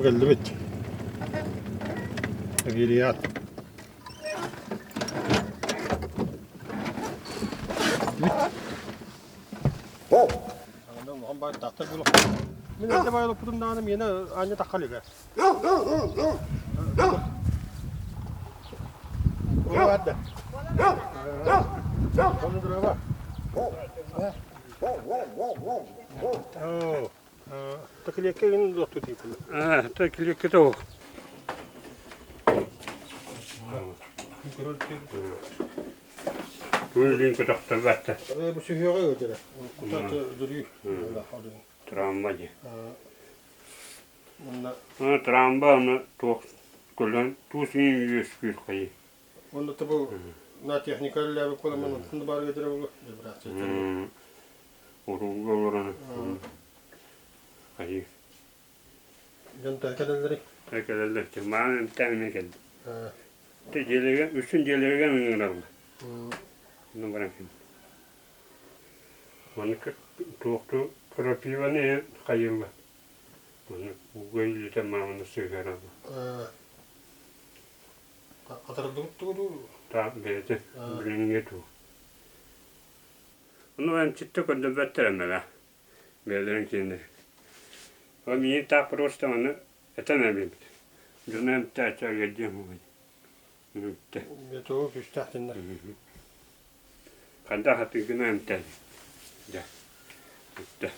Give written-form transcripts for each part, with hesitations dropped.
Кэллибит. Эгирият. Мин эрдэ байылыппытым даҕаны миэнэ аанньа тахха илигэ. Килиэккэ тоҕо? Күн көтөхтөрбөттөр. Травма дии. Трамба аны туох көлөн туус иин үөскүүр хайы. Онно бу на техника үлэлээбит буоламмын онтун да баарга дьэрэ буолуо вибрация. Уруулга олорон хайы. Дьон төһө кэлэллэрий? Төһө кэлэллэр. Маан эмтээн кэлdi. Те дьиэлэргэ үсүн дьиэлэргэ ыҥыраллар. Ну баран Маннык туохтуу крапиваны хайылла. Маннык ууга илитэ мааманы сыһыараллар. Хатырдыбыт тугу дуу? Та бэйэтэ билиҥҥи туу. Ону эмчиттэ көрдөрбөттөр эмэлэ. Бэйэлэрин киэннэр. Ол миин таах просто аны этэн эбит. Дьону эмтээччи диэн буолуй. Бүттэ. Тугу күүстээх дэннэр. Хайдах атыыгына эмтээн. Дьэ. Бүттэ.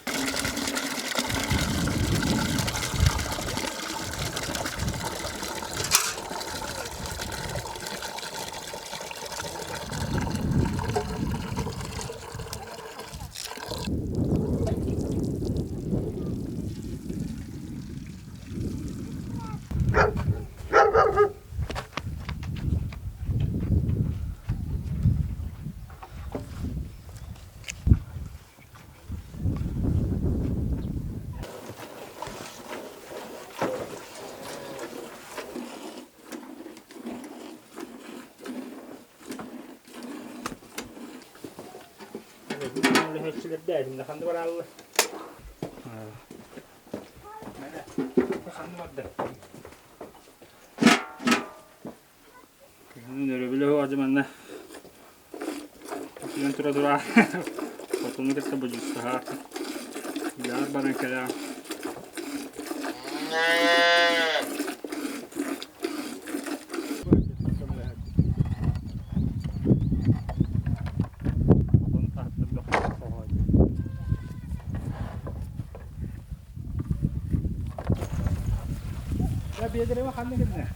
Үлэһэччилэрдээһиннэ ханна барааллар? Ханна барда? Күһүнүн өрөбүлэ оҕо манна утуйан тура тура хотуну кытта бодьуустаһаат дьаар баран кэлээ Биэдэрэбэ ханна гынна?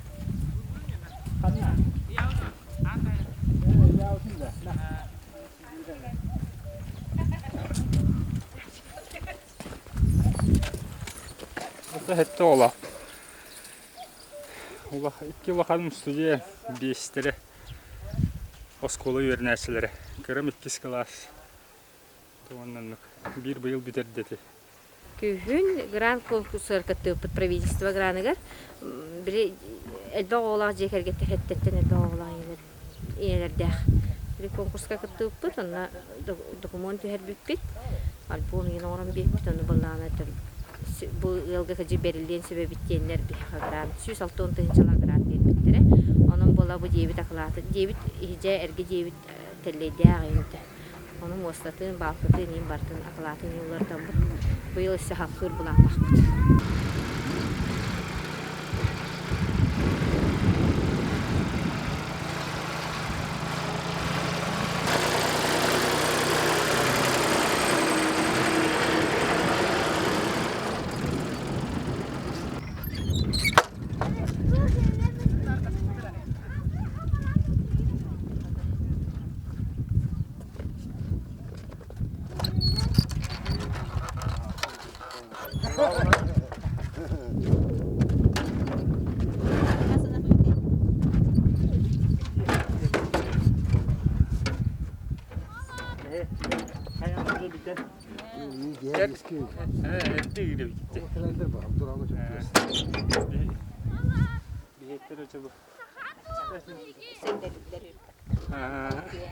Ханна? Хэтте ола. Икки улахан студия биэстэрэ оскуола үөрэнээччилэрэ. Кырам иккис кылаас. Уонна биир быйыл бүтэрдэ ити. Күһүн грант конкурсугар кыттыбыппыт правительство граныгар били элбэх оҕолоох дьиэ кэргэттэр хэттэртэн элбэх оҕолоох ийэлэр ийэлэрдээх били конкурска кыттыбыппыт онно докумуон түһэрбиппит альбом иһин оҥорон биэрбит ону былаана бу ыалга кыдьык бэриллиэн сөп эбит диэннэр биһиэхэ грант 160 тыһыынчалаах грант биэрбиттэрэ онон буола бу дьиэбит акылаатын дьиэбит иһдьэ эргэ дьиэбит тэллэйдээх иһинтэ Ону муостатын, баалкытын, иин бартын, акылаатын уларытаммыт быйыл өссө хаптыыр былааннаахпыт.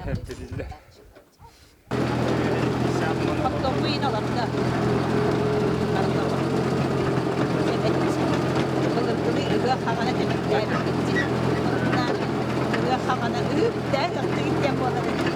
Эрдилиллэр. түмүктээбиккит Ырыа хаҕана ыып-тээх өхтүгүт диэн буолар эбит.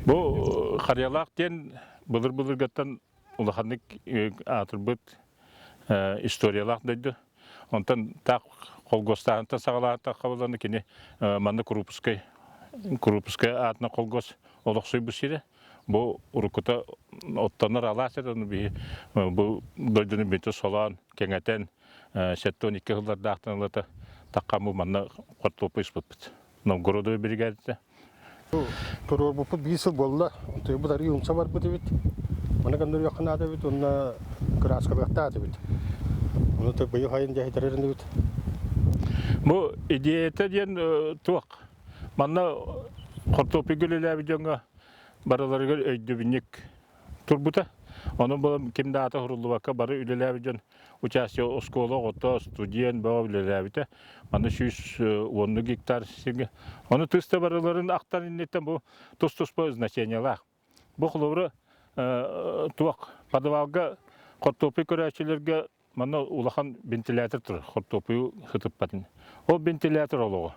Бу Харыйалаах диэн былыр-былыргаттан улаханнык аатырбыт историялаах дойду. Онтон таах холгуостааһынтан саҕалаатахха буоллаҕына кини манна Курупускай Курупускай аатынан холгуос олохсуйбут сирэ. Бу уруккута оттонор алаас этэ, ону биһи бу дойдуну бүтүн солоон, кэҥэтэн 72 сыллардаахтан ылата таххан бу манна хортуоппуй ыспыппыт. Новгородовой биригээдэтэ. Туруорбуппут биир сыл буолла. Тыйбыт арыы умса барбыт эбит. Маны көннөрүөххэ наада эбит уонна кырааскалыахтаах эбит. Ону быйыл сайын дьаһайтарар эбит. Бу идеята диэн туох? Манна хортуоппуйга үлэлээбит дьоҥҥо барыларыгар өйдөбүнньүк турбута. Онон буолан ким да аата суруллубакка бары үлэлээбит дьон участие оскуола оҕото, студент бөҕө үлэлээбитэ. Манна 110 гектар сиргэ. Ону тыс да барыларын ахтан инниттэн бу тус-туспа значениелаах. Бу холобура туох подвалга хортуоппуй көрөөччүлэргэ манна улахан вентилятор турар хортуоппуйу сытыппатын. Ол вентилятор олоҕо.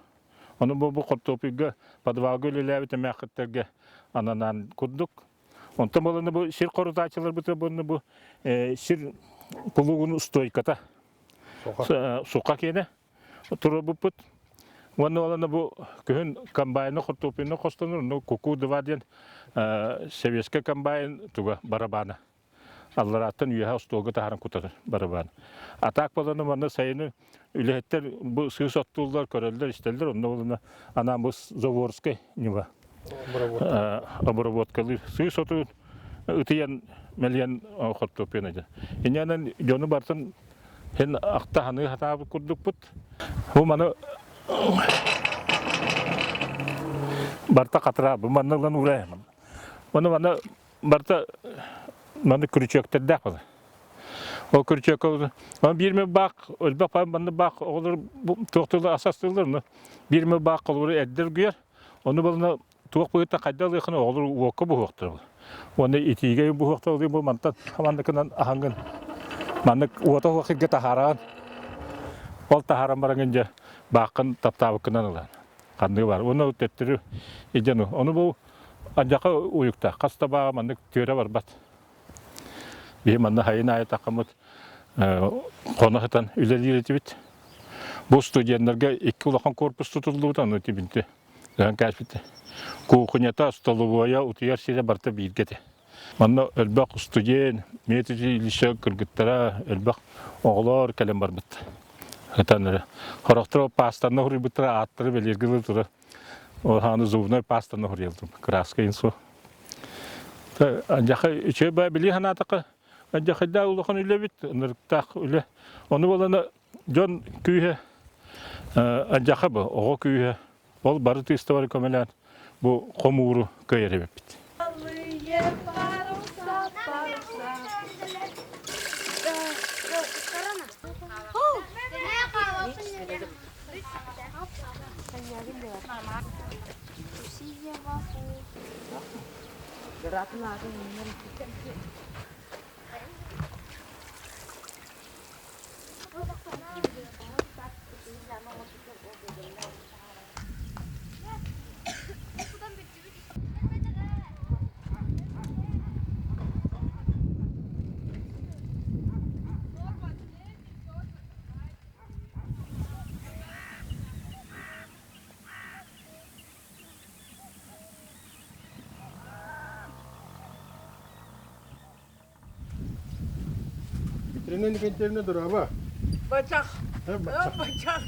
Ону бу, бу хортуоппуйга подвалга үлэлээбит эмээххиттэргэ ананан курдук. Онтон буолана бу сир хорутааччыларбыт буолна бу сир плугун стойката суха киэнэ туруорбуппут. Уонна уолана бу күһүн комбайны хортуоппуйну хостонор, ну куку-два диэн советскай комбайн туга барабана. Алларааттан үөһэ остуолга таһааран кутар барабан. Атаак буолана манна сайыны үлэһиттэр бу сыыс оттууллар, көрөллөр, истэллэр, онно буолана анаан бу Заворскай ньыма обработкалыыр. Сыыс оту ытыйан мэлийэн хортуоппуйан этэ. Инньэнэн дьону бартын Һин ахта ханыы хатаабыт курдукпут. Бу маны барта хатыра бу манна ылан уурайамын. Маны маны барта маны күрүчүөктэрдээх була. Ол күрүчүөккэ оны биир ме баах өлбөх манны баах оҕолор туохтуулар асастыылар ону биир ме баах холобур эрдэр гүйэр ону балына туох быһыыта хайда ылыахына оҕолор уокка буһуохтара. Уонна итиигэ буһуохтара бу мантан манныкынан аһаҥҥын маннык уота суох сиргэ таһаараҕын. Ол таһааран бараҥын дьэ бааххын таптаабыккынан ылан. Ханныгы бар. Уонна төттөрү идьэн ону бу андьака уйукта хас да бааҕа маннык түөрэ барбат. Биһи манна хайын аайы таххаммыт хоно сытан үлэлиир этибит. Бу студеннарга икки улахан корпус тутуллубут, ону тибинти. Ыһан кээспитэ. Куукунята, столовойа, утуйар сирэ барыта бииргэ этэ. Манна элбэх студент, медучилище кыргыттара, элбэх оҕолор кэлэн барбыт. Ытан эрэ. Хорохторо пастанна хуруйбуттара ааттары бэлиэргилы тура. Ол хааны зубной пастанна хуруйалдым. Краска инсу. Дьаха үчүгэй баа билии санаатахха, дьахайдаа улахан үлэбит, ынырыктаах үлэ. Ону буолана дьон күүһэ, дьаха бу, оҕо күүһэ, ол бары тыыстабары көмөлөөн бу хомууру кыайар эбиппит. Витрина Никентьевна дороба. Бачах. Бачах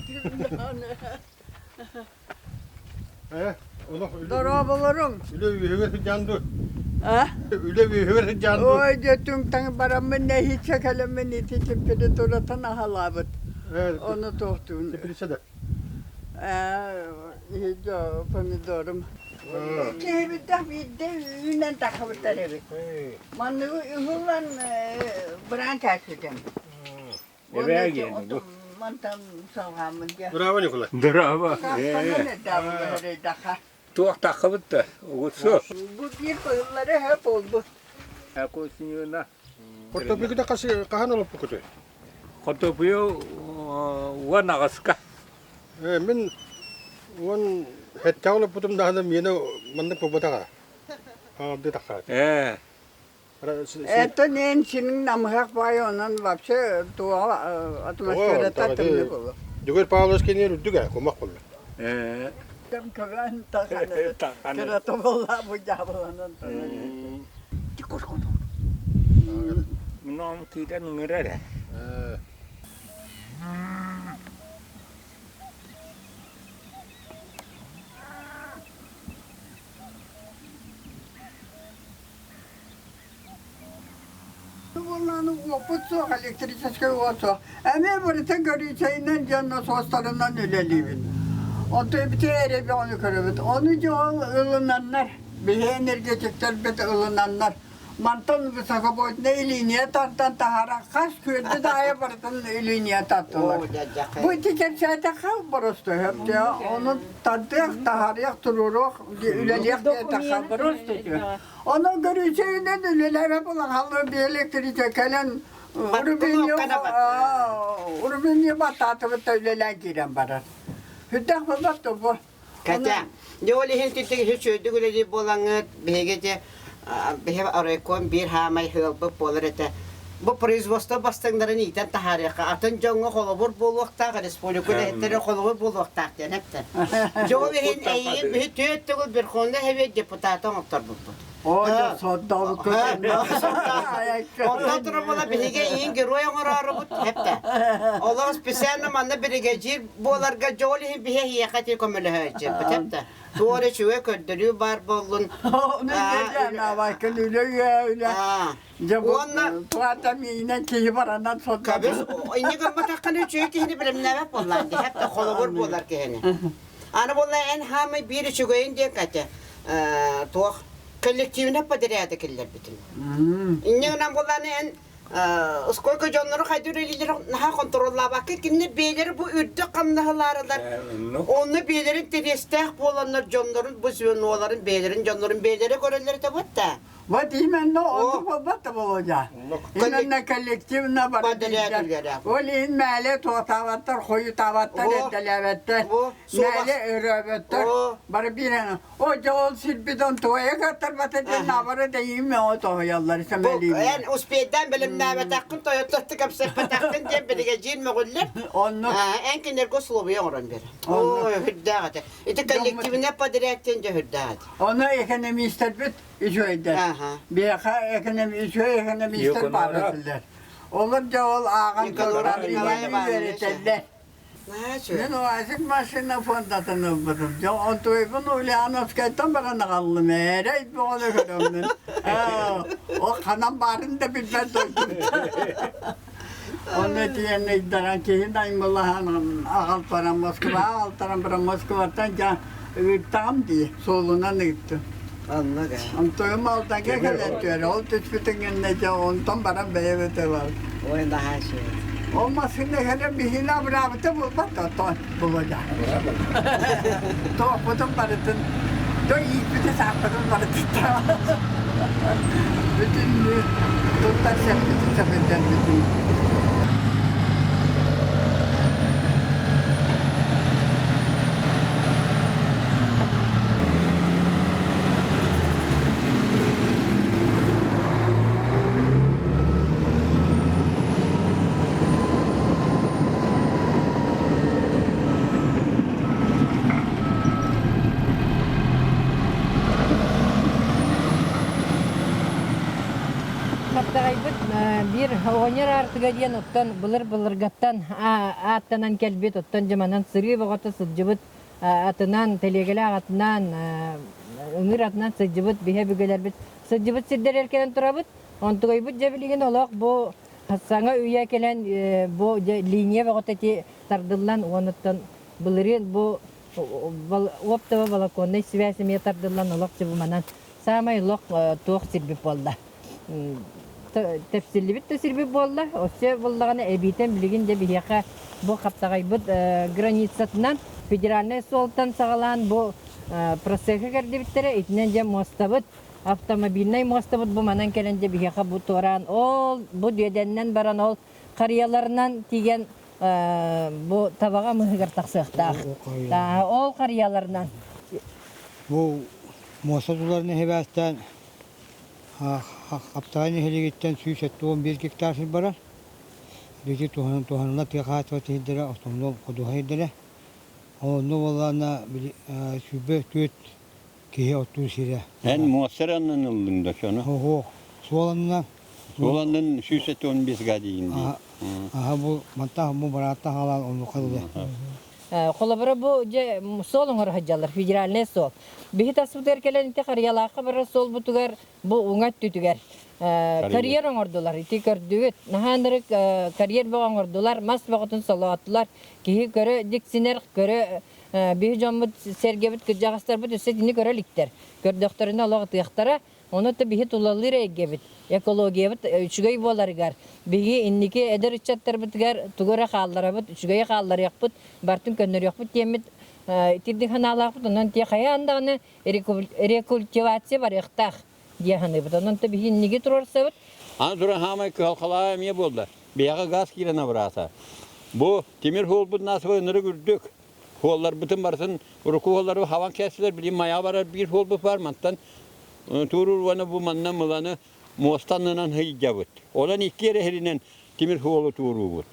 Э, олох үлэ Дорооболоруҥ. үлэ үөһүгэр сылдьан дуу? А? Үлэ үөһүгэр сылдьан дуу? Ой, дьэ түҥ-таҥ бараммын нэһииччэ кэлэммин ити температуратын аһалаабыт. Э, Ону туохтуун. теплица да. Ээ, иһирдьэ помидорум. Киһибитэх биирдэ үүнэн таххыбыттар эбит. Манныгы үһүлан быраан кээспитим. Эбээ диэн бу. Мантан салҕааммын дьэ. Браво, Николай. Браво. Саахтанан эрдээбин Туох таххыбыт да, угутсу. Бу биир кыһыллары хөп буолбут. Акосиньюна. Хортопуйгута хаһан олоппуккутуй? Хортопуйу 18-ка. Э, мин 17-ҕэ олоппутум даҕаны миэнэ маннык буолбатаҕа. Аҕалдыы тахсаат. Ээ. Это эн синин намыһах баай онон вообще туоҕа атмосферата тымныы буолуо. Дьөгүөр Павлович киниэр үрдүк ээ, кумах буолла. Ээ. Кэм көбөн таханы кырата буолла бу дьаабыланан турар. Муном киирэн ыҥырар ээ. Буоллааны уоппут суох, электрическэй уот суох. Эмиэ барыта горючайынан дьон насостарынан үлэлиибит. Оттон ити эрэ бөҕөнү көрөбүт. Ону дьэ ол ылынаннар, биһи энергетиктэрбит ылынаннар, мантан высокобольтнай линия тардан таһара хас күөлдү да аайы барытын линия тартылар. Бу ити кэпсээтэххэ боростуой ону тардыах, таһаарыах, туруоруох, үлэлиэх диэтэххэ боростуой. Онон көрүүчэйинэн үлэлээбэ булан биэлектриче кэлэн Рубиньо баттаатыбыт да үлэлээн киирэн барар. Үрдэх булбат бу. Катя, дьэ ол иһин түттүк үчүгэйдик үлэлиир буолаҥҥыт, биһиги дьэ биһи оройкуон биир хаамай ыалбыт буолар этэ. Бу производство бастыҥнарын иитэн таһаарыахха, атын дьоҥҥо холобур буолуохтаах, республика үлэһиттэрэ холобур буолуохтаах диэн эптэ. Дьэ ол иһин эйигин биһи түөрт төгүл Верховнай Совет депутата оҥотторбуппут. Оо, сордообуккут. Онтон туран буола биһиги эйигин герой оҥороорубут эптэ. Олох специально манна биригэдьиир буоларга дьэ ол иһин биһи эһиэхэ ити көмөлөһөөччүппүт эптэ. Туора үчүгэй көрдөрүү баар буоллун. Ону дьэ үлэ үлэ Дьэ бу Уонна плата миинэн киһи баранан Кабыс сотто. инньэ гымматаххына үчүгэй киһини бэлэмнээбэт буоллаан дии хатта холобур буолар киһини. Аны буолла эн хаамай биир үчүгэйин диэн Катя туох коллективнай подряды киллэрбитин. Инньэ гынан буоллааны эн сколько дьоннору хайдыр үлэлииллэр наһаа хонтуруоллаабакка кинилэр бэйэлэрэ бу үрдүк хамнаһылаарылар онно бэйэлэрин интэриэстээх буоланнар дьоннорун бу звеноларын бэйэлэрин дьоннорун бэйэлэрэ көрөллөр этэ буотта. Вот именно оннук буолбат да Володя. Именно коллективно бары биирдэр. Ол иһин мээлэ туотаабаттар, хойутаабаттар, эрдэлээбэттэр, мээлэ өрөөбөттөр. Бары биир О, дьэ ол сирбит онтуойа каттарбата диэн наабары дэйиим мөҕө тоһуйаллар сэмэлииллэр. Эн успейдаан бэлэмнээбэтэххин, тойотторту кэпсэппэтэххин диэн биригэдьиир мөҕүллэр. Онно Эн кинилэргэ условия оҥорон бер. Ой, үрдээх этэ. Ити коллективинай подряд диэн дьэ үрдээх этэ. Ону экономистэрбит үчүгэйдэр. Биһиэхэ үчүгэй экономистэр баар этилэр. Олор дьэ ол ааҕан туран үөрэтэллэр. Мин УАЗик машина фондатын ылбытым. Дьэ, онтуйбун Ульяновскайтан баран аҕаллым. Эрэй бөҕөнү көрөммүн. Ол ханан баарын да билбэт дойдум. Онно тиийэн ыйдаран киһи наймылаһан аҕалтаран Москваҕа аҕалтаран баран Москваттан дьэ ыыттаҕым дии, суолунан ыыттым. Оннук ээ. Онтуйум Алтанга кэлэн түөрэ, ол түспүтүн гэннэ дьэ онтон баран бэйэбит ылар. Ой, наһаа үчүгэй. Ол массыына кэлэн биһиги абыраабыта буолбат оттон Володя. Тооппутун барытын, то ииппити сааппытын барытын бүтүннүү туттар сэппитин сэпирдэрбитин. Хаптаҕайбыт биир оҕонньор аартыга диэн оттон былыр-былыргаттан ааттанан кэлбит, оттон дьыманан сырыы бөҕөтө сылдьыбыт атынан, тэлиэгэлээх атынан, ыҥыыр атынан сылдьыбыт биһэ өбүгэлэрбит сылдьыбыт сирдэригэр кэлэн турабыт. Онтугайбыт дьэ билигин олох бу саҥа үйэ кэлэн бу дьэ линия бөҕөтө ити тардыллан уонуттан былырыын бу оптово волоконнай связь эмиэ тардыллан олох дьыбыманан саамай олох туох сирбит буолла тэпсиллибит да сирбит буолла өссө буоллаҕына эбиитэн билигин дьэ биһиэхэ бу хаптаҕайбыт границатынан федеральнай суолтан саҕалаан бу процеһы кэрдибиттэрэ итинэн дьэ муостабыт автомобильнай муостабыт бу манан кэлэн дьэ биһиэхэ бу туораан ол бу дүөдэннэн баран ол харыйаларынан тиийэн бу табаҕа мыһыгар тахсыахтаах. Ол харыйаларынан. Бу муоста туларын эһэбээстээн Хаптаҕай нэһилиэгиттэн 171 гектар сир барар. Бити туһанан туһанылар тыа хаһаайыстыбата сирдэрэ, основном ходуһа сирдэрэ. Онно буоллаҕына 24 киһи оттуур сирэ. Эн муоста эрэ аннын ыллыҥ да сону? Оһо, суол аннынан. Суол аннын 175 га диигин дии. Аха бу мантан бу барааттан хаалан оннука дылы. Холобура бу дьэ суол оҥоро сылдьаллар, федеральнай суол. Биһи таспытыгар кэлэн ити Харыйалаахха барар суолбутугар бу уҥа өттүтүгэр карьер оҥордулар. Ити көрдүгүт. Наһаа ынырык карьер бөҕө оҥордулар, мас бөҕөтүн солоотулар. Киһи көрө дьиксинэр, көрө биһи дьоммут сэргэбит кырдьаҕастарбыт өссө итини көрө иликтэр. Көрдөхтөрүнэ олох ытыахтара. Ону да биһи тулалыыр эйгэбит, экологиябыт үчүгэй буоларыгар, биһиги инники эдэр ыччаттарбытыгар тугу эрэ хаалларабыт, үчүгэйи хаалларыахпыт, бартын көннөрүөхпүт диэммит итирдик санаалаахпыт. Онон тиэ хайаан даҕаны рекультивация барыахтаах дии саныыбыт. Онон то биһи инники туруорсабыт. Аны туран хаамай кыһалҕалааҕа эмиэ буолла. Биһиэхэ газ киирэн абыраата. Бу тимир суолбут наасыба ынырык үрдүк. Суолларбытын барытын урукку суоллары хабан кээстилэр. Билигин Майаҕа барар биир суолбут баар. Мантан туоруур уонна бу манна мыланы муоста аннынан сылдьабыт. Онон икки эрэ сиринэн тимир суолу туоруубут.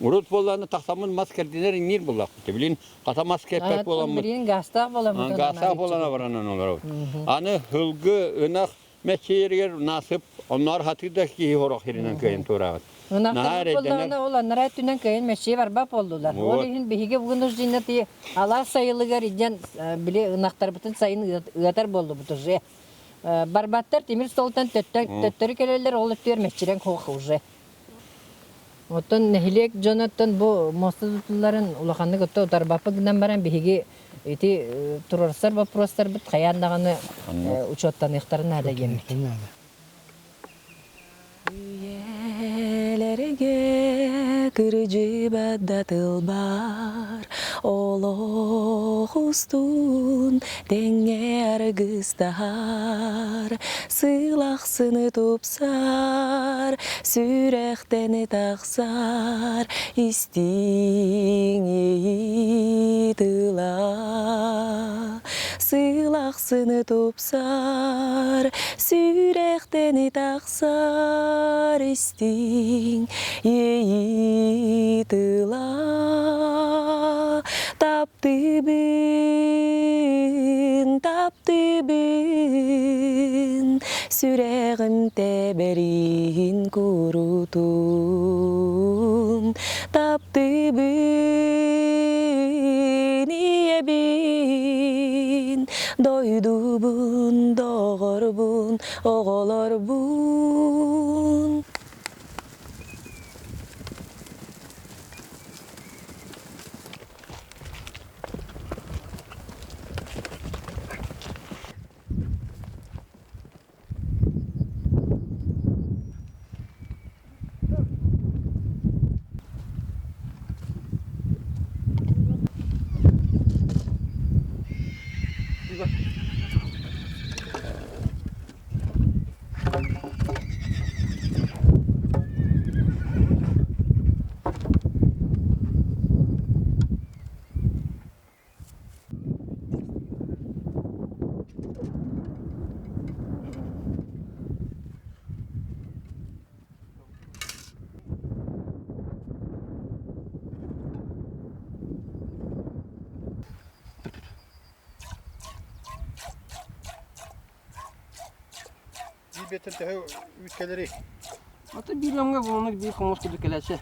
Урут буоллаҕына тахсаммыт мас кэрдинэр иҥниир буоллахпыт. Билин хата мас кэппэт буоламмыт. Билин гаастаах буоламмыт. Гаастаах буолан абыранан олоробут. Аны һылгы, ынах мэччийэригэр насып онноор хатыы да киһи хорох сиринэн кыайан туораабыт. Ынахтарбыт буоллаҕына ол анараа өттүнэн кыайан мэччийэ барбат буоллулар. Ол иһин биһиги вынуждены ти алаас сайылыгар идьэн били ынахтарбытын сайын ыатар буоллубут уже. Барбаттар тимир столтан төттөрү кэлэллэр ол өттүгэр мэччирэҥ хоох уже. Оттон нэһилиэк дьоноттон бу муоста тутулларын улаханнык отто утарбаппыт гынан баран биһиги ити туруорсар боппуруостарбыт хайаан даҕаны учуоттаныахтарын наада диэммит. Үйэлэргэ кырдьыбат да тыл баар, олох устун тэҥҥэ аргыстаһар, сыл ахсыны тупсар, сүрэхтэн тахсар, истиҥ иэйии тыла. Сыл ахсыны тупсар, сүрэхтэн тахсар, истиҥ иэйии тыла. Таптыыбын, таптыыбын, сүрэҕим тэбэрин курутун. Таптыыбын ийэбин, дойдубун, доҕорбун, оҕолорбун. Биир төһө үүт кэлэрий? Ата биир өҥҥө буоланнык биир хомус курдук кэлээччи.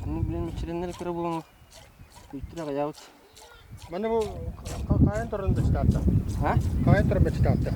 Оннук билэн мичилэннэр кыра буолан үүттэрэ аҕыйаабыт. Маны бу хаайан туран бэчитаатта. А? Хаайан туран бэчитаатта.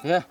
Yeah.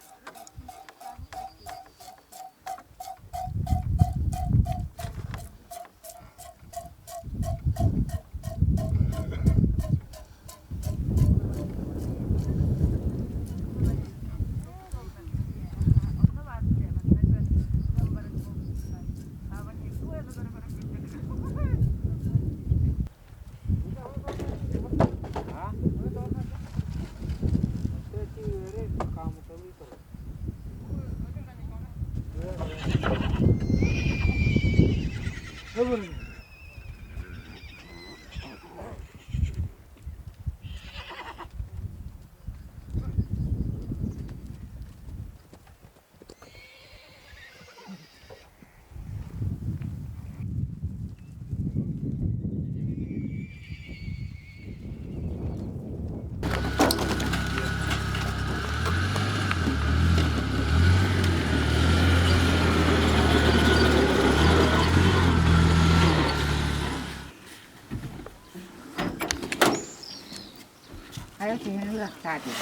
Хайа киһини ылахтаа дии.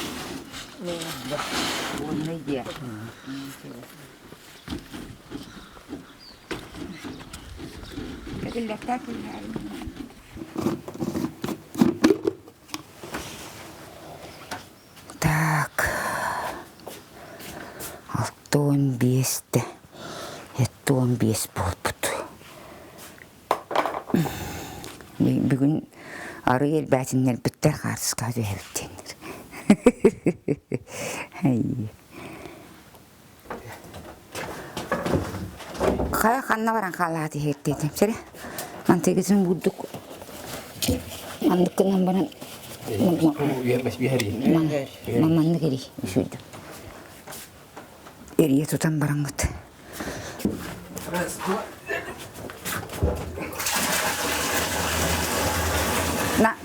Уонна диэ. Кэтиллэхтээ киллэрин. 75 да 75 буолбут. Бүгүн арыы элбээтиннэрбиттэр хаартыскаҕа түһэбит диэннэр. Хайа ханна баран хаалаат иһиэттиэтим сэрэ. Мантыгытын бурдук маннык гынан баран маннык эрий үсүйдүм. Эрийэ тутан бараҥҥыт.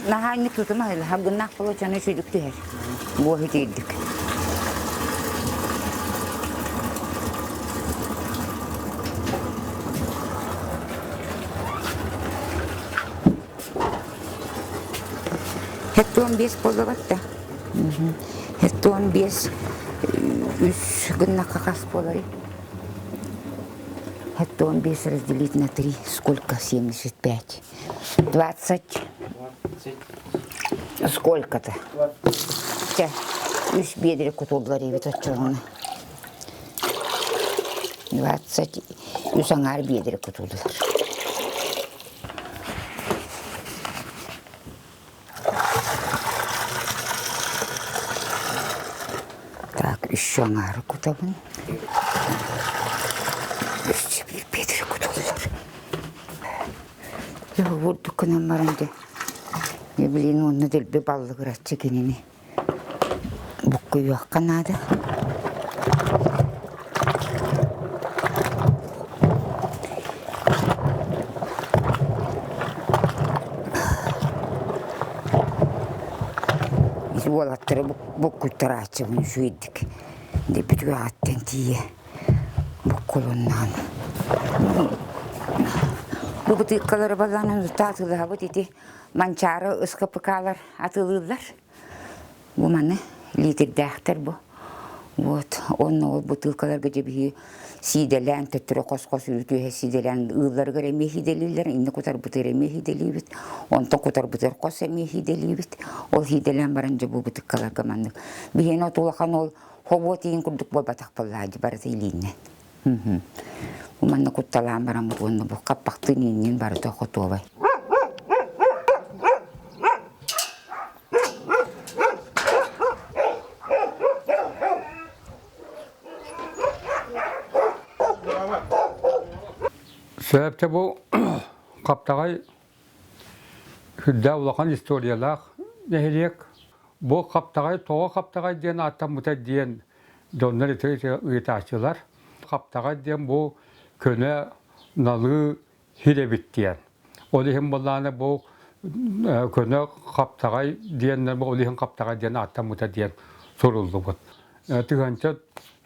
Наһаа инник тутума хабгыннаах болочаны үчүйдүк түһэр. Буоһу тиийдик. Хеттуон биэс буолла батта. Хеттуон биэс үс гыннакка хас буоларый? 75 разделить на 3, сколько? 75. 20. Сколько-то? Чэ, үс биэдэрэ кутуллар эбит оччоҕуна. 20 үс аҥаар биэдэрэ кутуллар. Так, еще аҥаары кутабын. Өссө биир биэдэрэ кутуллар. Бурдук гынан баран дьэ, блин, уонна дэлби баллыгыраччы кинини буккуйуохха наада. Уолаттары буккуйтарааччыбын үчүгэйдик бүтүгэҕиттэн тиийэ буккулуннаан. Бу бытыыккалары баллаанан утаа атыылаһабыт ити Манчаары СКПК-лар атыылыыллар. Бу маны литрдээхтэр бу. Вот онно ол бутылкаларга дьэ биһи сиидэлээн төттөрү хос-хос үүтүһэ сиидэлээн ыылларыгар эмиэ сиидэлииллэр, инни кутарбытыгар эмиэ сиидэлиибит, онтон кутарбытыгар хос эмиэ сиидэлиибит. Ол сиидэлээн баран дьэ бу бутылкаларга маннык. Биһиэнэ от улахан ол хобуо тиин курдук буолбатах буоллаа дьэ барыта илииннэн. Бу манна кутталаан бараммыт уонна бу хаппахтыын ииннин барыта хотуобай. Сөпчө бу Хаптаҕай сүрдээх улахан историялаах нэһилиэк. Бу Хаптаҕай тоҕо Хаптаҕай диэн ааттаммыта диэн дьоннор ити ыйытааччылар. Хаптаҕай диэн бу көнө налыы сир эбит диэн. Ол иһин буоллаҕына бу көнө хаптаҕай диэн ол иһин хаптаҕай диэн ааттаммыта диэн суруллубут. Тыһыынча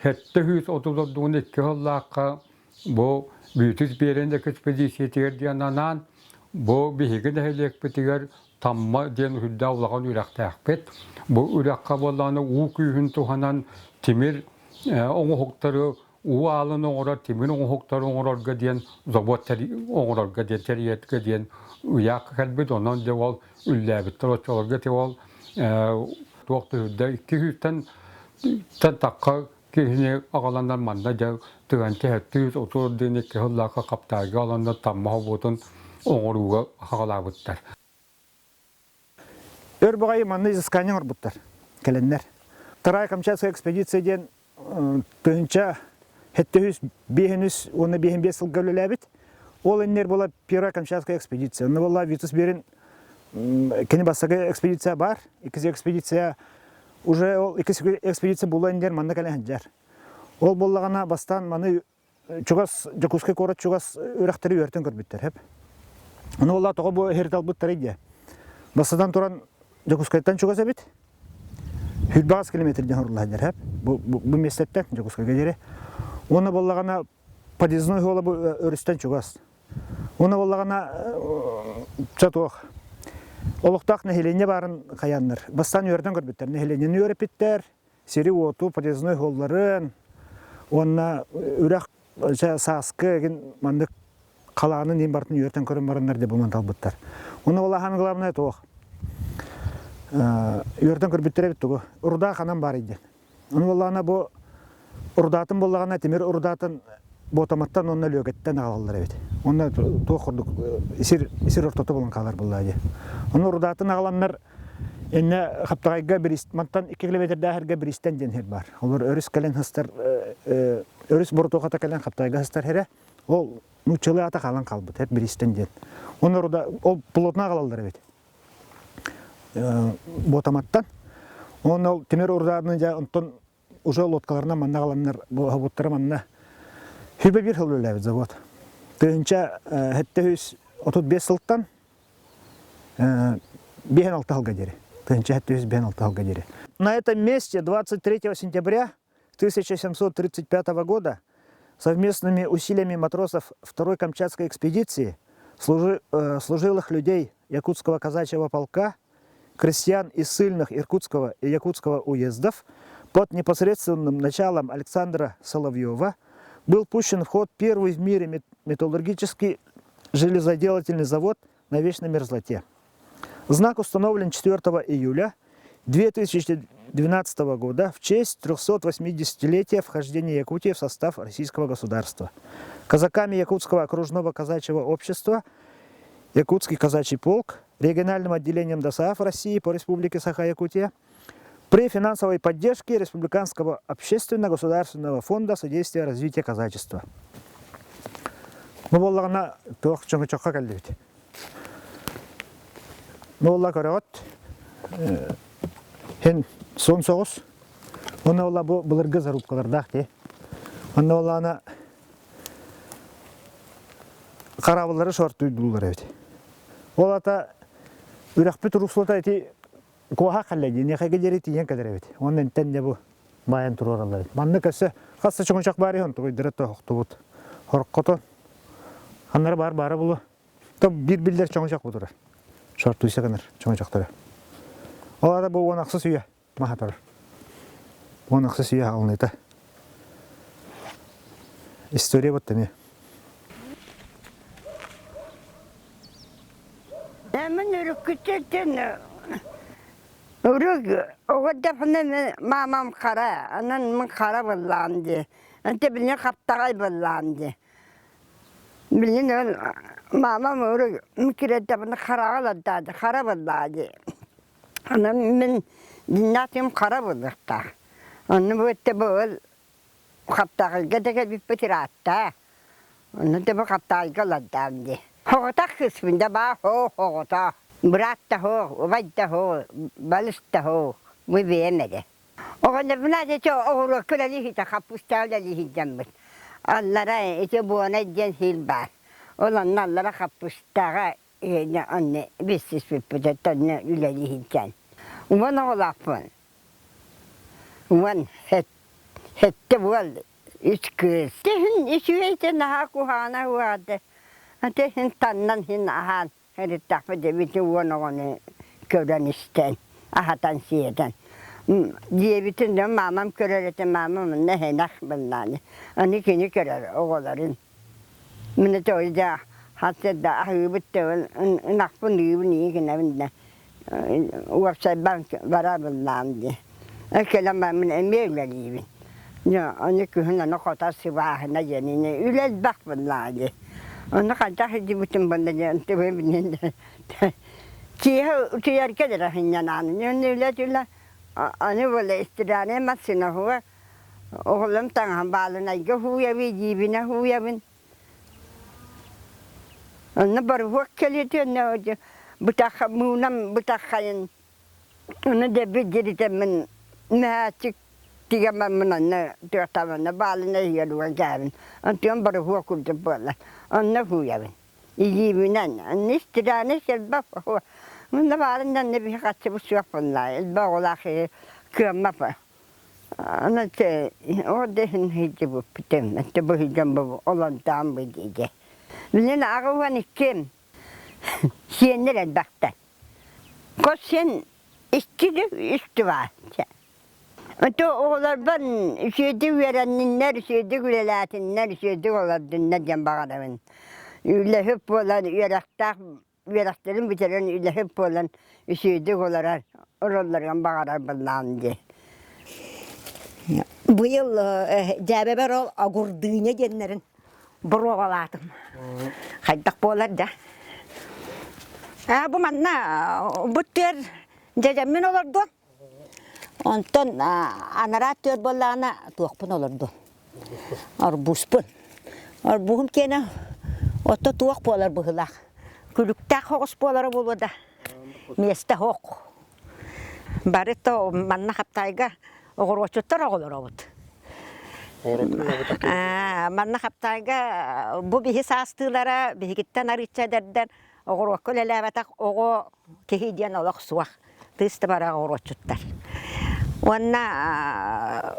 732 сыллаахха бу Бүтүс биэрэн экспедициятыгар диэн анаан бу биһиги нэһилиэкпитигэр Тамма диэн үрдээх улахан үрэхтээхпит. Бу үрэххэ буоллаҕына уу күүһүн туһанан тимир оҥоһуктары уу аалын оҥорор тимир оҥоһуктары оҥорорго диэн завод оҥорорго диэн тэрийэргэ диэн ыйаах кэлбит. Онон дьэ ол үллээбиттэр оччолорго ити ол туох да үрдэ икки сүүстэн тахха киһини аҕаланнар манна дьэ тыган тэһэттиир отур диэн икки сыллаахха хаптаарга аланнар тамма хобуотун оҥорууга хаҕалаабыттар. Өр баҕайы манна изыскание оҥорбуттар кэлэннэр. Вторая Камчатская экспедиция диэн 1705 уонна 55 сылга үлэлээбит. Ол иннигэр була Первая Камчатская экспедиция. Онно буолла Витус Берин кини бастакы экспедиция бар, иккис экспедиция уже ол иккис экспедиция була иннигэр манна кэлэн сылдьар. Ол буоллаҕына бастаан маны чугас Дьокуускай куорат чугас үрэхтэри үөртэн көрбүттэр хэп. Ону буолла тоҕо бу иһирит албыттарый диye. Бастатан туран Дьокуускайтан чугас эбит. Хүрбаҕас километрден хорула хэп. Бу, бу, бу миэстэттэн Дьокуускайга диэри. Уонна буоллаҕына подъездной суола бу өрүстэн чугас. Уонна буоллаҕына чэ туох олохтоох нэһилиэнньэ баарын хайааннар. Бастаан үөрдэн көрбүттэр. Нэһилиэнньэни үөрэппиттэр, сири-уоту, подъездной суолларын уонна үрэх сааскы эгин маннык халаанын иин барытын үөртэн көрөн бараннар деп буман талбыттар. Уонна ол ахан главное туох үөртэн көрбүттэр эбит тугу. Руда ханан бар диэн. Ону буоллаҕына бу Урдаатын буоллаҕына тимир урдаатын Буотаматтан уонна Лүөгэттэн аҕалаллар эбит. Онно туох курдук сир сир ортото булан хаалар буоллаа дии. Ону урдаатын аҕаланнар иннэ Хаптаҕайга мантан 2 километрдээхэргэ Биристэн диэн сир баар. Олор өрүс кэлэн сыстар өрүс боротуохата кэлэн Хаптаҕайга сыстар сирэ. Ол нууччалыы аата хаалан хаалбыт эт Биристэн диэн. Онно руда ол плотно аҕалаллар эбит. Буотаматтан. Онно ол тимир урдаатын дьэ онтон уже лодкаларынан манна аҕаланнар заводтара манна хүбэ биир сыл үлэлээбит завод. 1735 сылтан 56 сылга диэри. 1756 сылга диэри. На этом месте 23 сентября 1735 года совместными усилиями матросов Второй Камчатской экспедиции, служилых людей Якутского казачьего полка, крестьян из ссыльных Иркутского и Якутского уездов под непосредственным началом Александра Соловьева был пущен в ход первый в мире металлургический железоделательный завод на вечной мерзлоте. Знак установлен 4 июля 2012 года в честь 380-летия вхождения Якутии в состав российского государства. Казаками Якутского окружного казачьего общества Якутский казачий полк, региональным отделением ДОСААФ России по Республике Саха-Якутия, при финансовой поддержке Республиканского общественно-государственного фонда содействия развития казачества. Ну, буоллаҕына туох чоҥочоххо кэллибит. Ну, буолла көрөҕүт, хин суон соҕус. Онно буолла бу былыргы зарубкалардаах дии. Онно буоллаҕына хараабыллары шортуйдууллар эбит. Ол ата үрэхпит руслота ити куоһа халла дии, нехайга диэри тиийэн кэлэр эбит. Уонна интэн дьэ бу баайан туруораллар эбит. Манна көссө хас да чоҥочох баар иһин тугуйдара тоһохтубут. Хоркото ханнара баар баара булу. То биир биллэр чоҥочох бу турар. Шортуйса гынар чоҥочохторо. Ол ата бу уон ахсыс үйэ маһа турар. Уон ахсыс үйэ аҕалыныыта. История вот эмиэ. Мен үрүккүттэн үрүк оҕо мамам хара, анан мын хара быллаан дии. Ante билин хаптаҕай быллаан дии. Билин ол мамам үрүк микирэттэ хараҕа ладдаады, хара быллаа дии. Анан мин диннатым хара быллахтаах. Онну бу өттө бу ол хаптаҕайга да кэлбиппит ыраатта. Онно да бу хаптаҕайга олордаам дии. Хоҕотох кыыспын да баа хоо хоҕотох. Быраат да хоо, убай да хоо, балыс да хоо, бу бэйэм эрэ. Оҕонньорбунаат ити оҕуруокка үлэлии хаппыыстаҕа үлэлии сылдьаммыт. Аллара ити Буонай диэн сир баар. Ол онно аллара хаппыыстаҕа онно билсиспиппит онно үлэлии сылдьан. Уон оҕолоохпун. Уон сэттэ уол, үс кыыс. Иһин үчүгэй наһаа куһаҕана уһаата. Аты иһин таннан иһин аһаан эриттэхпит эбити уон оҕону көрөн истэн, аһатан сиэтэн. Диэбитин да маамам көрөр этэ, маамам онно эһэнэх быллааны. Аны кини көрөр оҕолорун. Мин да хасыарда аһыыбыт да ынахпын ыыбын ийэ гынабын да уопсайбан барабыллаам дии. Кэлэн бараммын эмиэ үлэлиибин. Аны күһүн аны хото сыбааһына диэн үлэ элбэх буоллаҕа дии. Ону хайдах илдьибитим буолла диэн киэһэ утуйарга эрэ сынньанаан. Үлэ-үлэ аны буолла истиранай массыына уһуга Оҕолорум таҥаһын баалынайга һууйабын, дьиибинэ һууйабын. Онно боруһуок кэлиэтэ, бытах муунам бытаххайын ону дэби дьиритэммин мөһөөччүк тигэммин онно туохтаабын баалынай иһигэр уган кээбин. Онтуон боруһуок курдук буолла. Онно һууйабын. Илиибинэн. Онно истирээнэ элбэх. Мунна баарын да онно биһи хаччыбыт суох буолла. Элбэх оҕолоох кыаммапа. Аны ол да иһин сылдьыбыппытым, өттө бу сылдьан бу олордоон бу диэги. Билин 82 сиэннэр элбэхтэр. Хос сиэн икки үс баар. Ото оҕолорбор үчүгэйдик үөрэнниннэр, үчүгэйдик үлэлээтиннэр, үчүгэйдик олордуннар диэн баҕарабын. Үлэһит буолан, үөрэхтээх үөрэхтэрин бүтэрэн үлэһит буолан үчүгэйдик олорор олороллоругар баҕарар буоллаҕым дии. Быйыл дьээбэбэр ол огурдыня диэннэрин боруобалаатым. Хайдах буолар да. Аа бу манна бу түөр дьэдьэммин олордум. Онтон анараа түөр буоллаҕына туохпун олордум. Арбузпун. Арбуһум киэнэ ото туох буолар быһыылаах. Күлүктээх оҕус буолара буолуо да. Миэстэ суох. Бары то манна Хаптаайга оҕуруотчуттар оҕолоробут. Манна Хаптаайга бу биһи саастыылара биһигиттэн арыычча эдэрдэр оҕуруокка үлэлээбэтэх оҕо киһи диэн олох суох. Тыыс да бара оҕуруотчуттар. Уонна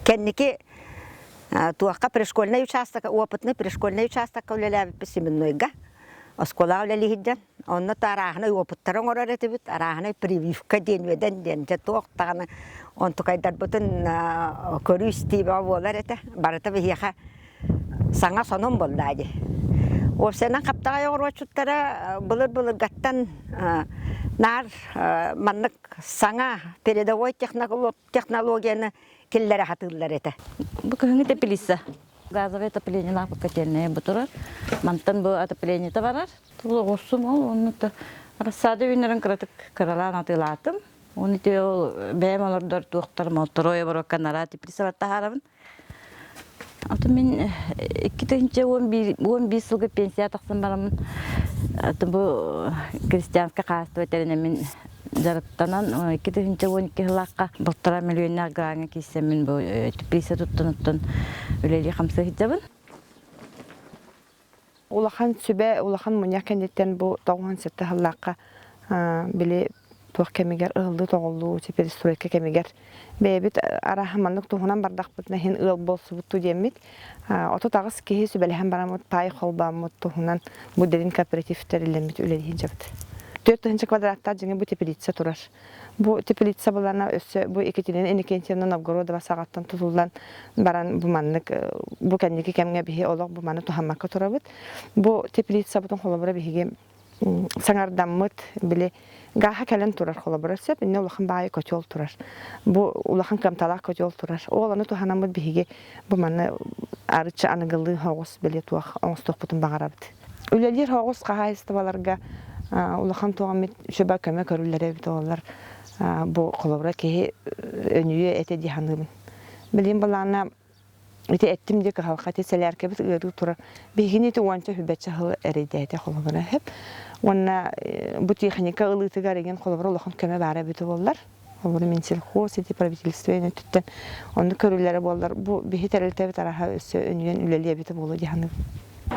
кэнники туохха пришкольный участок, опытный пришкольный участокка үлэлээбиппит Семеннойга. Оскуолаҕа үлэлии сылдьан Онно арааһынай уопуттары оҥорор этибит, арааһынай прививка диэн үөдэн диэн дьэ туох даҕаны онтукайдарбытын көрүү-истии бөҕө буолар этэ. Барыта биһиэхэ саҥа сонун буолла дии. Уопсайынан хаптаҕай оҕуруотчуттара былыр-былыргаттан наар маннык саҥа передовой технологияны киллэрэ сатыыллар этэ. Бу кыһыҥҥы теплица. Газовое отопление лааппыкка котельная бу турар. Мантан бу отоплениета барар. Оҕурсум ол онно рассада үүнэрин кыратык кыралаан атыылаатым. Оны ити ол бэйэм олордор туохтар молторой оборокка нара теплицалар таһаарабын. Аты мин 2011 сылга пенсия тахсан бараммын бу крестьянское хаһаайыстыба тэринэммин дьарыктанан 2012 сылаахха полтора миллионнаах граҥҥа киирсэммин бу теплица туттан оттон үлэлии хамсыы сылдьабын. Улахан сүбэ, улахан мунньах кэнниттэн бу 97 сыллаахха били туох кэмигэр ыһыллыы-тоҕуллуу, перестройка кэмигэр бэйэбит арааһа маннык туһунан бардахпытына иһин ыал буолсубуттуу диэммит 38 киһи сүбэлэһэн бараммыт паай холбооммут туһунан бу дэрин кооператив тэриллэммит үлэлии сылдьабыт. 4000 квадраттаах дьиҥэ бу теплица турар. Бу теплица былаана өссө бу Екатерина Иннокентьевна Новгородова саҕаттан тутуллан баран бу маннык бу кэнники кэмҥэ биһи олох бу маны туһаммакка турабыт. Бу теплицабытын холобура биһиги саҥардаммыт били гааһа кэлэн турар холобура сөп иннэ улахан баайы котел турар. Бу улахан кыамталаах котел турар. Ол аны туһанаммыт биһиги бу маны арыччы аныгылыы оҕус били туох оҥостуохпутун баҕарабыт. Үлэлиир оҕус хаһаайыстыбаларга улахан туох эмит сүбэ көмө көрүллэрэ эбит буоллар бу холобура киһи өнүйүө этэ дии саныыбын. Билигин былаана ити эттим дии кыһалҕа ити сэлээркэбит ыарыы турар. Биһигини ити уонча хүбэччэ сыл эрэйдээтэ холобура сөп. Уонна бу техника ылыытыгар игин холобура улахан көмө баара эбитэ буоллар. Холобура Минсельхоз ити правительство өттүттэн оннук көрүллэрэ буоллар бу биһи тэрилтэбит араһа өссө өнүйэн үлэлиэ эбитэ буолуо дии саныыбын. Бу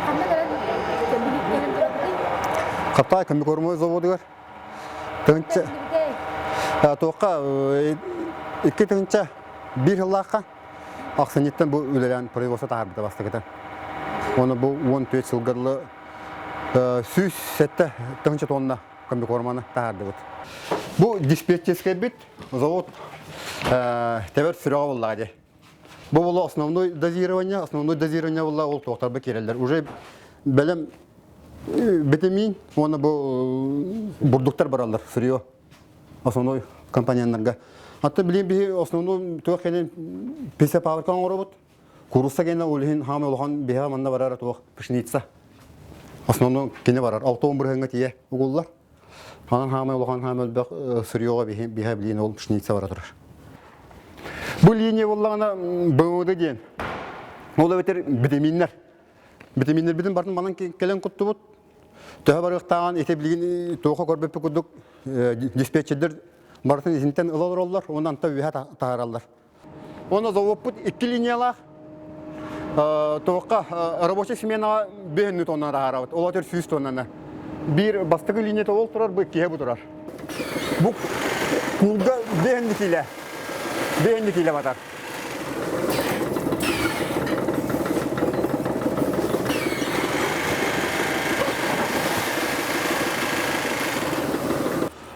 ханна кэлэн билиттэрин турабытый? Хаптай комбикормовой заводугар тыһынча туохха 2001 сыллаахха ахсынньыттан бу үлэлээн производство таһаарбыта бастакыта. Оны бу 14 сылга дылы 107 тыһынча тонна комбикорманы таһаардыбыт. Бу диспетчерскэйбит завод тэбэр сүрэҕэ буоллаҕа дии. Бу буолла основной дозирование, основной дозирование буолла ол туохтарба киирэллэр. Уже бэлэм витамин уонна бу бурдуктар бараллар сырье основной компоненттарга. Аты билин биһи основной туох кэлин писапалка оҥоробут. Курусса гена ол иһин хаамай улахан биһиэхэ манна барар туох пшеница. Основной кини барар. 60 бырыһыҥҥа тиийэ угуллар. Ханан хаамай улахан хаамай элбэх сырьеҕа биһэ билиин ол пшеница бара турар. Бу линия буоллаҕына БМД диэн. Ол эбэтэр витаминнэр. Витаминнэрбитин барын манан кэлэн куттубут. Төһө барыахтааҕын ити билигин туохха көрбөппүт курдук диспетчердэр барытын итинтэн ыла олороллор уонна антан үөһэ таһаараллар. Уонна заводпут икки линиялаах. Туохха рабочай сменаҕа 5 тонна таһаарабыт. Ол отер 100 тоннаны. Биир бастакы линията ол турар, бу иккиһэ бу турар. Бу куулга 5 киле. 5 киле батар.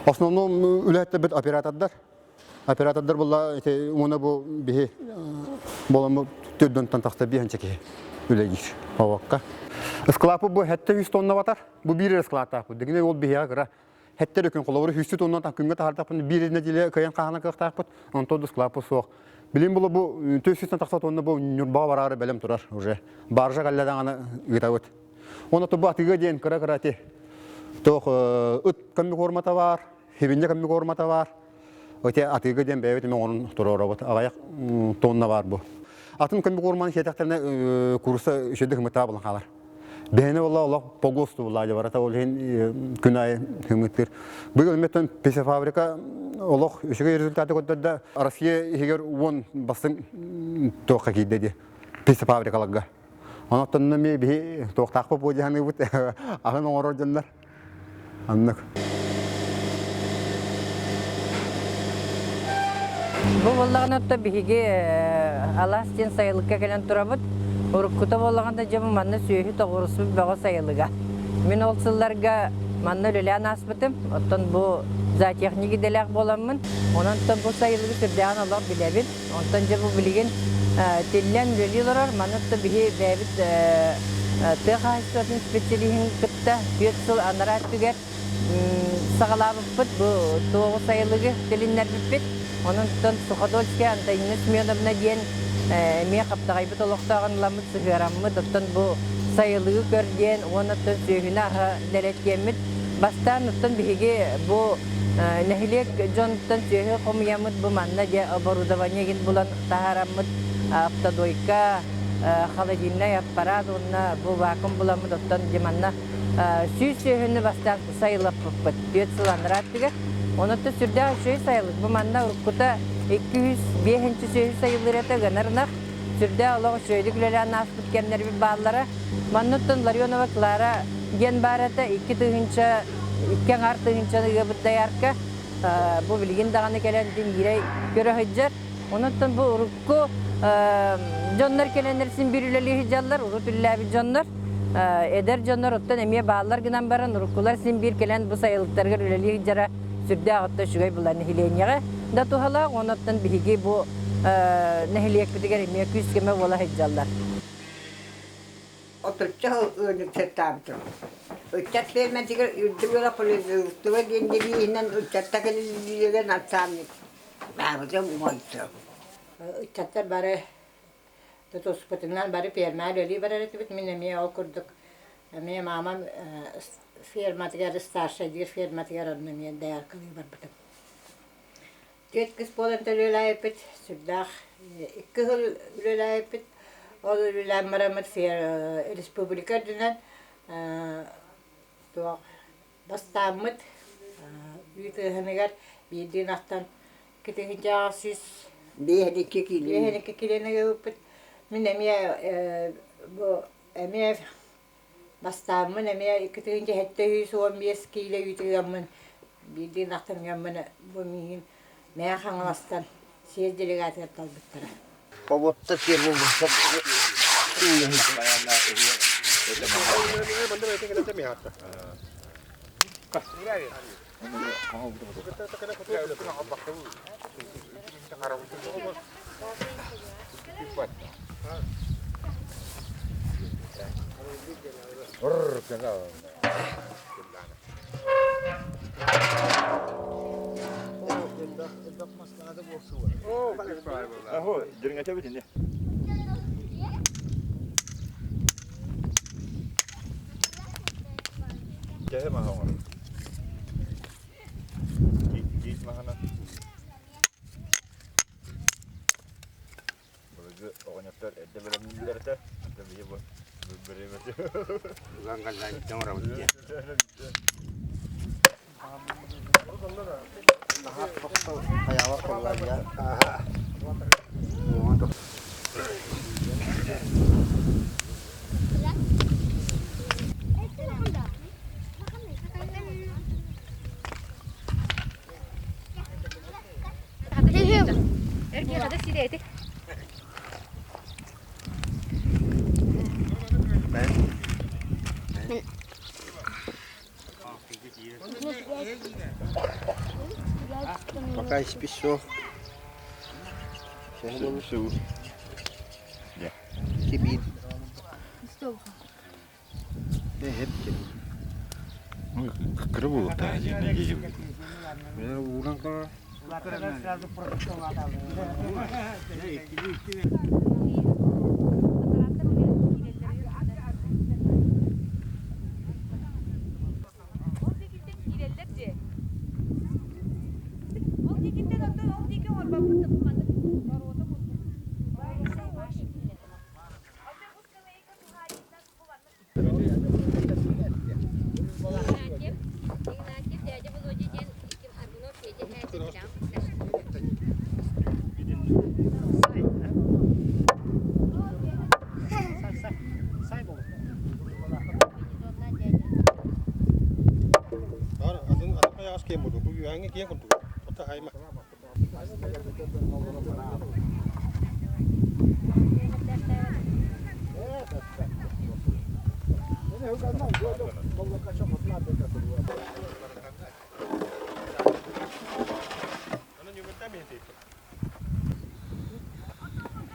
Основном үлэһиттэрбит оператордар. Оператордар буолла ити уона бу биһи боламмыт төрдөнтөн тахса биһанча киһи үлэлиир овокка. Склапы бу 700 тонна батар. Бу биир эрэ складтаахпыт. Дигине ол биһиэхэ кыра. Хэттер күн холобур хүстү тонна күҥҥэ таһардахпын биир нэдиэлэ кыайан хаһана кыахтаахпыт, онтон да склаппыт суох. Билин булу бу 400 тахса тонна бу Ньурбаҕа бараары бэлэм турар уже. Баржа кэллэ даҕаны ыытабыт. Онно бу атыыга диэн кыра-кыра ати туох ыт комбикормата баар, хибинньэ комбикормата баар. Ити атыыга диэн бэйэбит эмэ оҥорон туруорабыт. Аҕыйах тонна баар бу. Атын комбикорманы сиэтэхтэринэ курса үчүгэйдик хымыттаах буолан хаалар. Бэһини буолла олох погосту буолла барата ол иһин күн аайы хымыттыыр. Быйыл эмиэ писефабрика олох үчүгэй результаты көрдөрдө. Россия иһигэр уон бастыҥ туохха киирдэ дии писефабрикаларга. Онон эмиэ биһи туохтаахпыт буо дии саныыбыт аһын оҥорор дьоннор. Аннык. Бу буоллаҕына отто биһиги алаас диэн сайылыкка кэлэн турабыт. Уруккута буоллаҕына дьэ бу манна сүөһү тоҕуруспут бөҕө сайылыга. Мин ол сылларга манна үлэлээн ааспытым. Оттон бу зоотехник идэлээх буоламмын, онон бу сайылыгы сүрдээҕин олох билэбин. Онтон дьэ бу билигин тиллэн үлэлии олорор. Манна биһи бэйэбит тыа хаһаайыстыбатын специалиһын кытта түөрт сыл анараа өттүгэр саҕалаабыппыт. Бу туоҕу сайылыгы тилиннэрбиппит. Онон Суходольская Антонина Семеновна диэн эмиэ хаптаҕайбыт олохтооҕун ыламмыт сыһыараммыт. Оттон бу сайылыгы көр диэн уонна оттон сүөһүнү аһа дэлэттиэммит. Бастаан оттон биһиги бу Нэһилиэк дьонуттан сүөһү хомуйаммыт бу манна дьэ оборудование игин булан таһаараммыт автодойка, холодильнай аппарат уонна бу вакуум буламмыт оттон дьэ манна 100 сүөһүнү бастаан сайылаппыппыт түөрт сыл анараа өттүгэр. Онон сүрдээх үчүгэй сайылык. Бу манна уруккута 205 сүөһү сайылыыр этэ гынар ынах. Сүрдээх олох үчүгэйдик үлэлээн ааспыт кэмнэрбит бааллара. Манныттан Ларионова Клара диэн баар этэ 2000 икки аҥаар тыһыынчаны ыабыт доярка бу билигин даҕаны кэлэн дин көрө сылдьар. Онон бу урукку дьоннор кэлэннэр син биир үлэлии сылдьаллар, урут үлэлээбит дьоннор. Эдэр дьоннор оттон эмиэ бааллар гынан баран уруккулар син биир кэлэн бу сайылыктарыгар үлэлии сылдьара сүрдээх отто үчүгэй була нэһилиэнньэҕэ да туһалаах, онон биһиги бу нэһилиэкпитигэр эмиэ күүс-көмө буола сылдьаллар. Отучча сыл ыанньыксыттаабытым. Ыччат ферматыгар үрдүк үөрэх производство диэн девиһинэн ыччатта кэлиллиилэрэ наставник баабытым уонча. Ыччаттар бары тутуспутунан бары фермаҕа үлэлии барар этибит. Мин эмиэ ол курдук эмиэ маамам ферматыгар старшай диир ферматыгар онно эмиэ дояркалыы барбытым. Түөрт кыс буолан үлэлээбиппит, сүрдээх икки сыл үлэлээбиппит. Ол үлэлээн бараммыт республика үрдүнэн туох бастааммыт үүт ыаһыныгар биирдии ынахтан китиһинчэҕэ сүүс 52 киилэ 52 киилэни ылбыппыт. Мин эмиэ бу эмиэ Бастааммын эмиэ 2715 киилэ үүт ыаммын, биирдии ынахтан ыаммын бу миигин Мэҥэ Хаҥаластан съезд делегатыгар талбыттара. Побуотта Былыргы оҕонньоттор эрдэ бэлэмнииллэр этэ. Антон биһи бу бэримэти. Пока исписок. Кибит. Кыра буолуохтаах дьиэ дии. Ууран көрөр.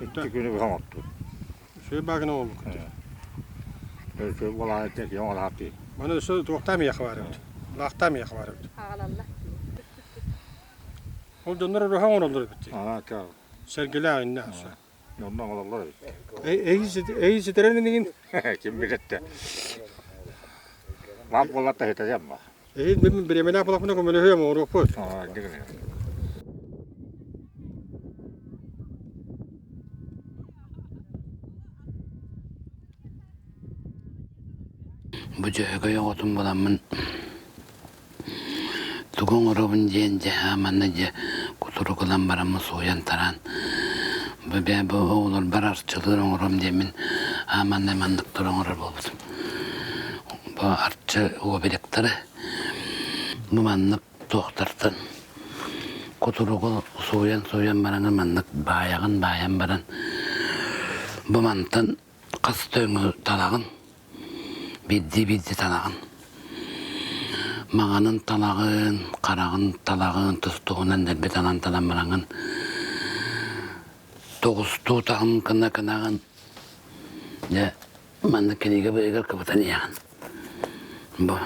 Икки күнү быһа оҥортубут. Үчүгэй баагына оҥорбуккут. Үчүгэй буолаан киһи оҥораат дии. Маны өссө туохтаах миэхэ баар эбит. Лаахтаах миэхэ баар эбит. Ол дьоннор уруһа оҥороллор эбит дии. Сэргэлээх иннэ аса. Онно оҥороллор эбит. Эй ситэрэн инигин? Ким билэтте. Лаап буоллар таһытайам ба. Эһин мин бириэмэлээх буолахпына көмөлөһүөм оҥоруохпут. Бу дьөһөгөй оҕотун буламмын тугу оҥоробун диэн дьэ манна дьэ кутурук ылан бараммын сууйан-тараан бу бээ бу оҕолорбор арчылыыр оҥором диэммин манна манныктар оҥорор буолбутум. Бу арчы обелектары бу маннык туохтартан кутуругу сууйан-сууйан бараҥын маннык баайаҕын баайан баран бу мантан хас да өҥү талаҕын биирдии-биирдии талаҕын маҥанын талаҕын хараҕын талаҕын тустугунан дэлби талан талан бараҥын тоҕустуу таҕын гына гынаҕын дьэ маннык кинигэ быыһыгар кыбытан иһэҕин бу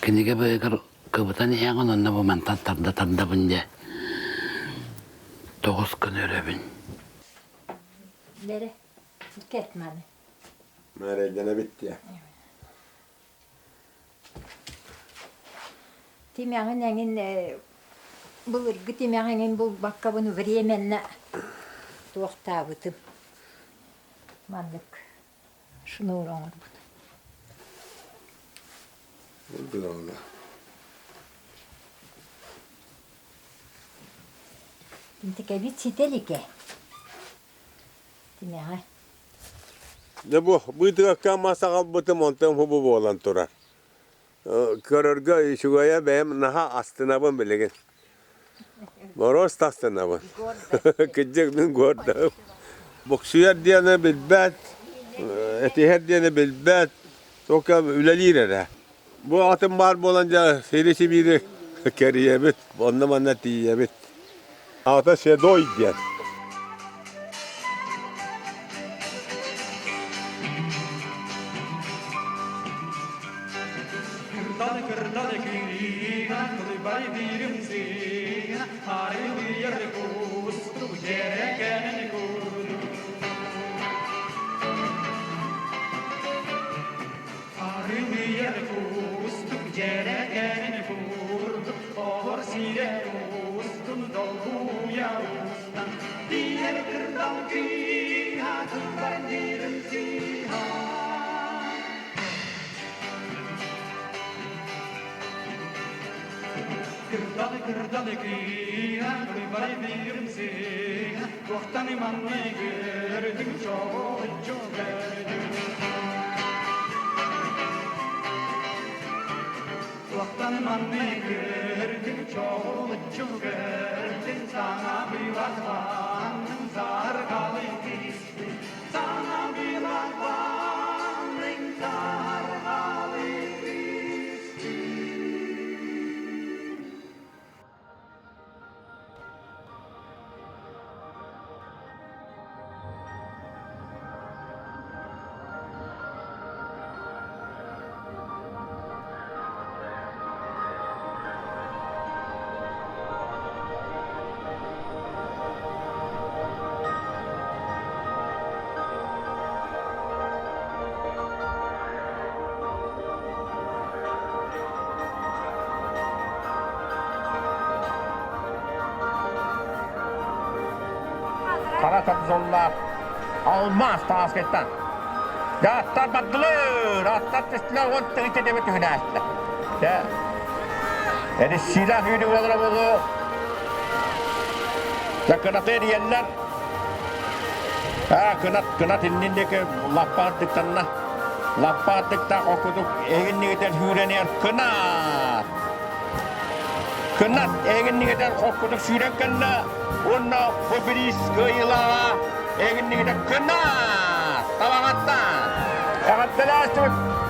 кинигэ быыһыгар кыбытан иһэҕин онно бу мантан тарда тардабын дьэ тоҕус күн өрөбүн Лере, кет маны. Мээрейдене битти. Тимэҕин эҥин былыргы тимэҕ эҥин булбаккабын временно туохтаабытым. Маннык шнур оҥорбут. Интикэбит ситэ илигэ. Тимэҕэ. Дьэ бу быытыгакка мас аҕалбытым онтон бу буолан турар. Көрөргө үчүгэйэ бэйэм наһаа астынабын билигин. Мороз астынабын. Кырдьык мин гордым. Буксуйар диэни билбэт, этиһэр диэни билбэт, только үлэлиир эрэ. Бу атым баар буолан дьэ сири-сибиири кэрийэбит, онно-манна тиийэбит. Аата Седой диэн. Арылыйар кустук дьэрэкээн курдук Оһор сирэ устун долгуйа устан Тиийэр кырдал кыыһа кырдар диирим сыыһа Кырдал кырдал кыыһа кырбай диирим сыыһа Туохтан маннай көрдүҥ чоҕоччу көрдүҥ Туохтан маннай көрдүҥ чоҕоччу көрдүҥ Саҥа быылатбанныҥ саргалы кистиҥ Саҥа быылатбанныҥ саргалы кистиҥ Хара топзоллаах алмаас тааскайтан. Аттар бардылар, аттар түстүлэр, он тыгыча деме түһүнээстилэр. Дэ, эриссиилээх үүнү буолара буолуо. Дэ кынаты эрийэллэр. Аа, кынат, кынат иннин диэки лаппа ардыктанна. Лаппа ардыктаах окудук эгиннигитэн сүүрэн кынат. Кынат эгиннигитэн хоккутук сүүрэн кэллэ уонна бу бириис кыайыылааҕа эгиннигитэн кынат табаҕаттан. Эҕэрдэлээстибит.